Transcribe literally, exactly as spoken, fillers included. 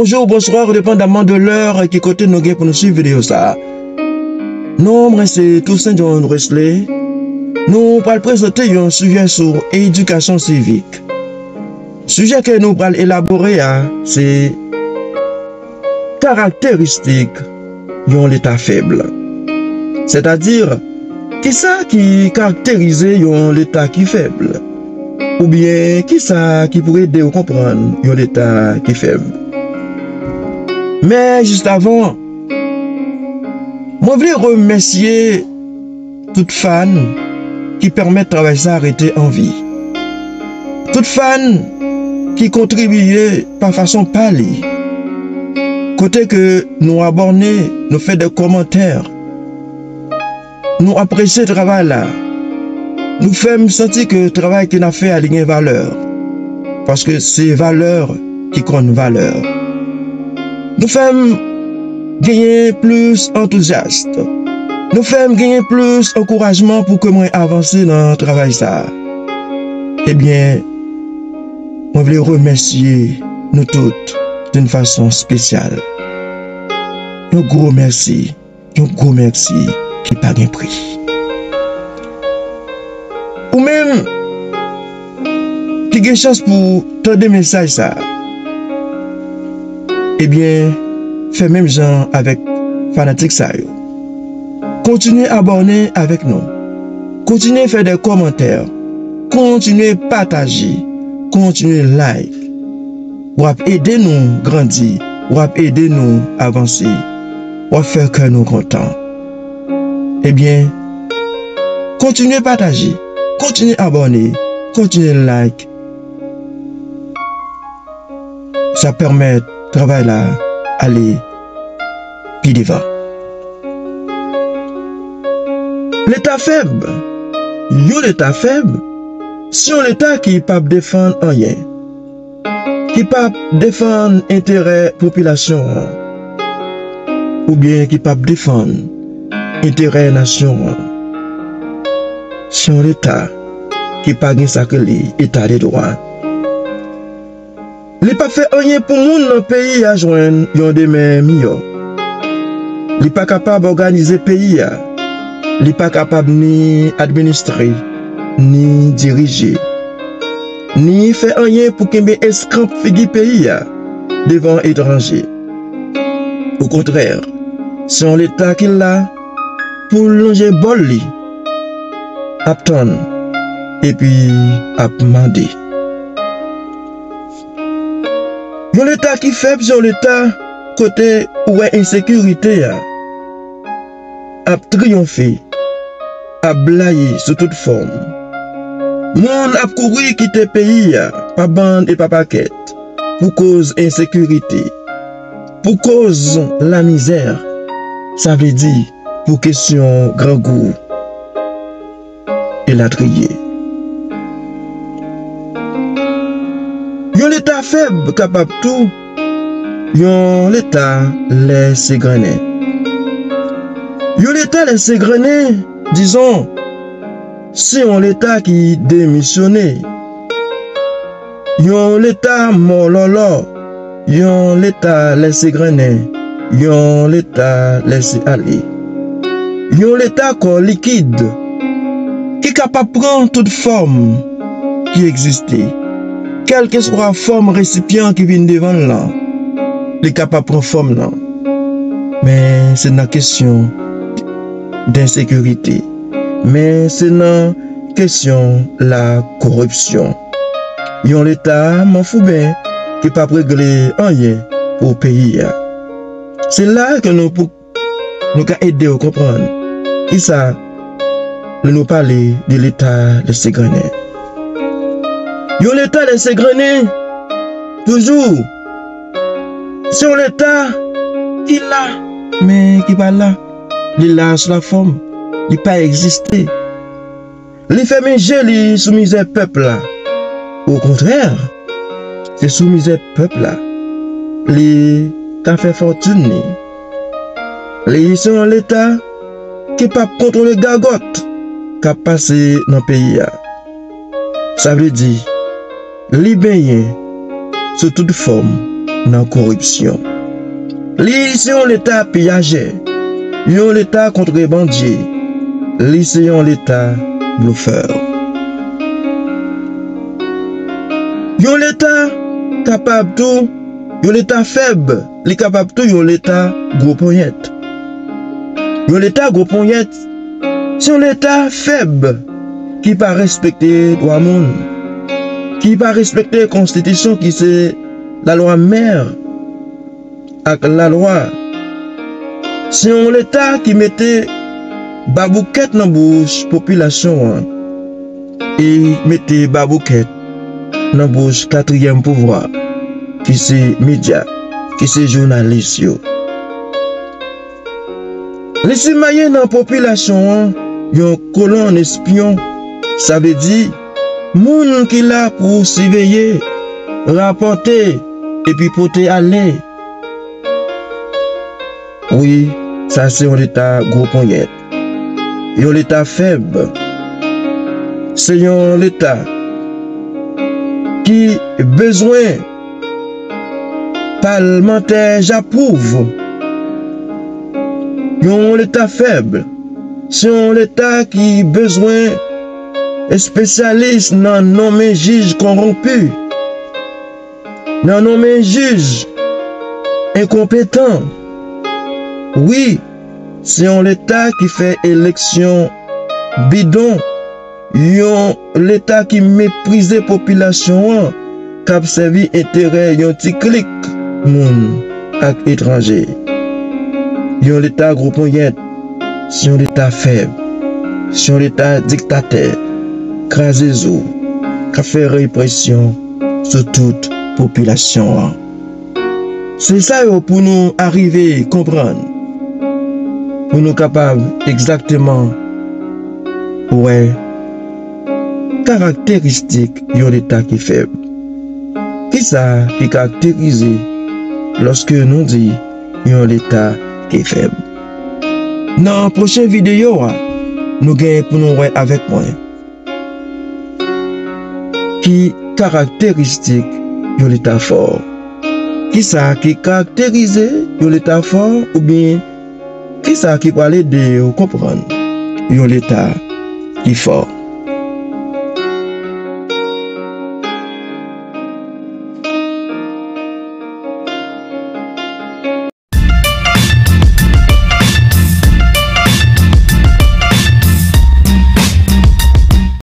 Bonjou, bonswa, depandaman de lè ki kote nou gen pou nou swiv videyo sa a. Non mwen se Toussaint John Wesley. Nou pral prezante yon sijè sou edikasyon sivik. Sijè ke nou pral elabore a, se karakteristik yon leta fèb. Sètadi, kisa ki karakterize yon leta ki fèb? Oubyen kisa ki pou ede w konprann yon leta ki fèb? Men jis avan, mwen vle remèsye tout fan ki pèmèt travay sa a rete an vi. Tout fan ki kontribiye pa fason pa li. Kote ke nou abòne, nou fè de kòmantè, nou apresye travay la. Nou fè m santi ke travay ke n ap fè a li gen valè. Paske se valè ki konn valè. Nou fè m genyen plis antouzyas. Nou fè m genyen plis ankourajman pou ke mwen avanse nan travay sa a. Ebyen, mwen vle remèsye nou tout d'une façon spéciale. Yon gwo mèsi, yon gwo mèsi ki pa gen pri. Ou menm ki gen chans pou tande mesaj sa a, ebyen, fè menm jan avèk fanatik sa yo. Kontinye abòne avèk nou. Kontinye fè de kòmantè. Kontinye pataje. Kontinye like. W ap ede nou grandi. W ap ede nou avanse. W ap fè kè nou kontan. Ebyen, kontinye pataje. Kontinye abòne. Kontinye like. Sa pèmèt travay la ale pi devan. Leta fèb. Yon leta fèb, se yon leta ki p ap defann anyen, ki p ap defann enterè popilasyon an, oubyen ki p ap defann enterè nasyon an. Se yon leta ki pa gen sa k rele eta de dwa. Li p ap fè anyen pou moun nan peyi a jwenn yon demen miyò. Li pa kapab òganize peyi a. Li pa kapab ni administre, ni dirije, ni fè anyen pou kenbe eskanp figi peyi a devan etranje. Okontrè, se yon leta ki la pou l lonje bòl li, ap tann, epi ap mande. Yon leta ki fèb se yon leta kote ou wè ensekirite a ap triyonfe, ap blayi sou tout fòm. Moun ap kouri kite peyi a pa bann e pa pakèt pou koz ensekirite, pou koz lamizè, sa vle di pou kesyon grangou, elatriye. Yon leta fèb kapab tou yon leta lèsegrennen. Yon leta lèsegrennen, dizon, se yon leta ki demisyone. Yon leta mòlòlò, yon leta lèsegrennen, yon leta lèse ale. Yon leta kò likid ki kapab pran tout fòm ki egziste. Kèlkeswa fòm resipyan ki vin devan l lan, li kapab pran fòm lan. Men se nan kesyon densekirite. Men se nan kesyon lakoripsyon. Yon leta manfouben ki p ap regle anyen pou peyi a. Se la ke nou pou, nou ka ede w konprann kisa lè nou pale de leta lèsegrennen. Yon leta lèsegrennen, toujou, se yon leta ki la, men ki pa la. Li la sou lafòm, li pa egziste. Li fèmen je li sou mizè pèp la. Okontrè, se sou mizè pèp la li ka fè fòtin li. Li se yon leta ki p ap kontwole gagòt k ap pase nan peyi a. Sa vle di, li benyen sou tout fòm nan koripsyon. Li se yon leta piyajè, yon leta kontrebandye, li se yon leta blofè. Yon leta kapab tou, yon leta fèb, li kapab tou yon leta gwo ponyèt. Yon leta gwo ponyèt, se yon leta fèb ki pa respekte dwa moun, ki pa respekte konstitisyon ki se lalwa mè ak lalwa. Se yon leta ki mete baboukèt nan bouch popilasyon an e mete baboukèt nan bouch katriyèm pouvwa, ki se medya, ki se jounalis yo. Li simaye nan popilasyon an yon kolonn espyon, sa vle di moun ki la pou siveye, rapòte epi pote ale. Wi, sa se yon leta gwo ponyèt, yon leta fèb. Se yon leta ki bezwen palmantè japwouv. Yon leta fèb, se yon leta ki bezwen espesyalis nan nonmen jij kowonpi, nan nonmen jij enkonpetan. Wi, se yon leta ki fè eleksyon bidon, yon leta ki meprize popilasyon an, k ap sèvi enterè yon ti klik moun ak etranje. Yon leta gwo ponyèt, se yon leta fèb, se yon leta diktatè, kraze zo, k ap fè represyon sou tout popilasyon an. Se sa yo pou nou arive konprann, pou nou kapab egzakteman wè karakteristik yon leta ki fèb. Kisa ki karakterize lòske nou di yon leta ki fèb? Nan pwochen videyo a, nou gen pou nou wè avèk mwen ki karakteristik yon leta fò. Kisa ki karakterize yon leta fò, oubyen kisa ki pral ede w konprann yon leta ki fò?